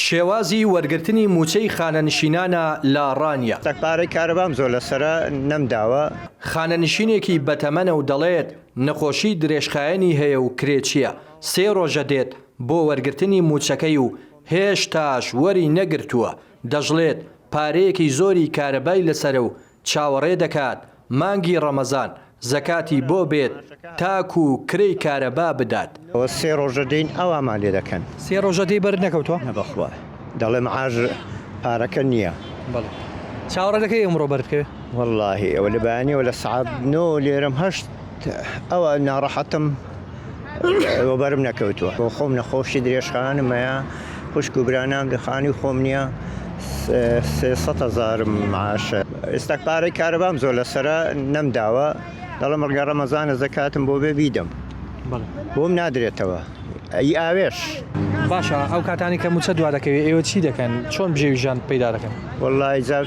شێوازی وەرگرتنی مووچەی خانەنشینانە لە ڕانیە. پارەی کارەبام زۆر لەسەرە نەمداوە. خانەنشینێکی بەتەمەنە و دەڵێت، نەخۆشی درێژخایەنی هەیە و کرێچییە، سێ ڕۆژە دێت بۆ وەرگرتنی مووچەکەی و هێشتاش وەری نەگرتووە، دەشڵێت، پارەیەکی زۆری کارەبای لەسەرە و چاوەڕێ دەکات مانگی ڕەمەزان زەکاتی بۆ بێت تاکو کرێی کارەبا بدات. ئەوە سێ ڕۆژە دێین ئاوامان لێ دەکەن. سێ ڕۆژە دێی بەرت نەکەوتوە؟ نە بەخوا دەڵێ معاش پارەکە نیە. بەڵێ چاوەڕێ دەکەی ئەمڕۆ بەرت بکەوێ؟ وەڵاهی ئەوە لە بەیانیەوە لە سەعات نۆ لێرەم هەشت ئەوە ناڕەحەتم وەبەرم نەکەوتووە. بۆ خۆم نەخۆشی درێژخایەنم هەیە، خوشک و برانام لە خانووی خۆم نییە، 300 هەزارم معاشە. ئێستا پارەی کارەبام زۆر لەسەرە نەمداوە، دەڵێم ڕگە ڕەمەزانە زەکاتم بۆ بێ بیدەم، بۆم نادرێتەوە. ئەی ئاوێش. باشە ئەو کاتانی کە مووچە دوا دەکەوێت ئێوە چی دەکەن؟ چۆن بژێوی ژیان پەیدا دەکەن؟ وەڵڵای جا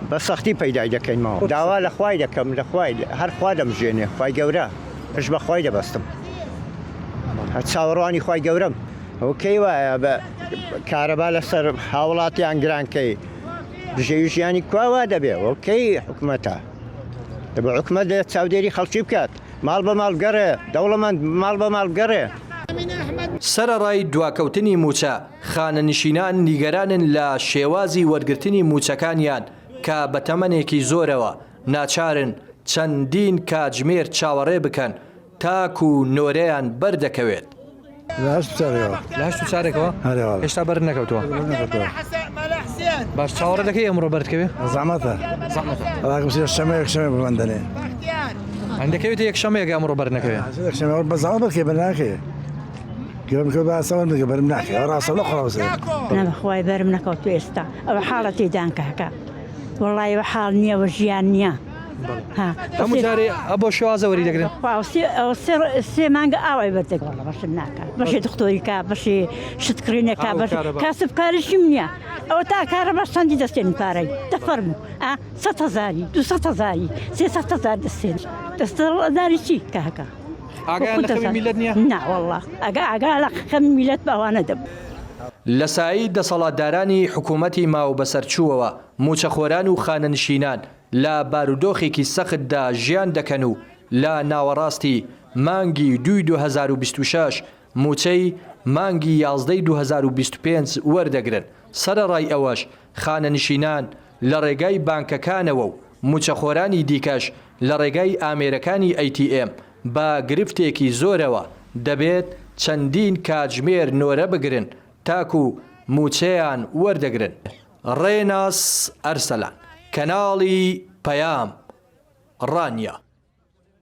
بە سەختی پەیدای دەکەینمەوە. داوا لە خوای دەکەم لە خوای هەر خوا دەمژێنێ خوای گەورە. پشت بە خوای دەبەستم هەر چاوەڕوانی خوای گەورەم ئەوە کەی وایە بە کارەبا لەسەر هاوڵاتیان گرانکەی بژێوی ژیانی کوا وا دەبێ وە کەی حکومەتە دەبێ حکومەت لە چاودێری خەڵکی بکات ماڵ بە ماڵ گەڕێ دەوڵەمەند ماڵ بە ماڵ گەڕێ. سەرەڕای دواکەوتنی مووچە، خانەنشینان نیگەرانن لە شێوازی وەرگرتنی مووچەکانیان کە بە تەمەنێکی زۆرەوە ناچارن چەندین کاتژمێر چاوەڕێ بکەن تاکو نۆرەیان بەردەکەوێت. لە هەشت و چارێکەوە. لە هەشت و چارێکەوە؟ هەرێ واللە. هێشتا بەرت نەکەوتووە؟ بەرم نەکەوتووە. باش چاوەڕێ دەکەی ئەمڕۆ بەرت کەوێ؟ زەحمەتە. زەحمەتە. وەڵا بچێ شەمە یەک شەمە بەمن دەنێ. یانی دەکەوێتە یەک شەمەیەک ئەمڕۆ بەرت نەکەوێ؟ یەک شەمە بە زەحمەت بەرت کەوێ بەر ناکەوێ. گەرم کەوت بە ئاسان بەرم دەکەوێ بەرم ناکەوێ. ئەوە ڕاستە لە قوڕاو سەر. نا بەخوای بەرم نەکەوتووە ئێستا. ئەوە حاڵەتی دانکەکە. وەڵای وە حاڵ نییە وە ژیان نییە. هەموو جارێ ئە بۆ شێوازە وەری دەگرن. سێ مانگە ئاوای بەردەک وەڵا بەشم ناکا بەشی دختۆری کا بەشی شت کڕینە کا بەش کاسب کاریشیم نییە ئەوە تا کارەبا چەندی دەستێن پارەی دەفەرموو ئا سە هەزاری دو سە هەزاری سێ سە هەزار دەستێن دەستەداری چی کاکە ئاگایان لە خەمی میللەت نییە؟ نا وەڵا ئەگا ئاگا لە خەمی میللەت بە ئەوانە دەبوو. لە سایەی دەسەڵاتدارانی حکوومەتی ماوەبەسەرچووەوە مووچەخۆران و خانەنشینان لە بارودۆخێکی سەختدا ژیان دەکەن و لە ناوەڕاستی مانگی دووی 2026 مووچەی مانگی یازدەی 2025 وەردەگرن، سەرەڕای ئەوەش خانەنشینان لە ڕێگای بانکەکانەوە و مووچەخۆرانی دیکەش لە ڕێگای ئامێرەکانی ATM بە گرفتێکی زۆرەوە دەبێت چەندین کاتژمێر نۆرە بگرن تاکو مووچەیان وەردەگرن. ڕێناس ئەرسەلان، کەناڵی پەیام، ڕانیە.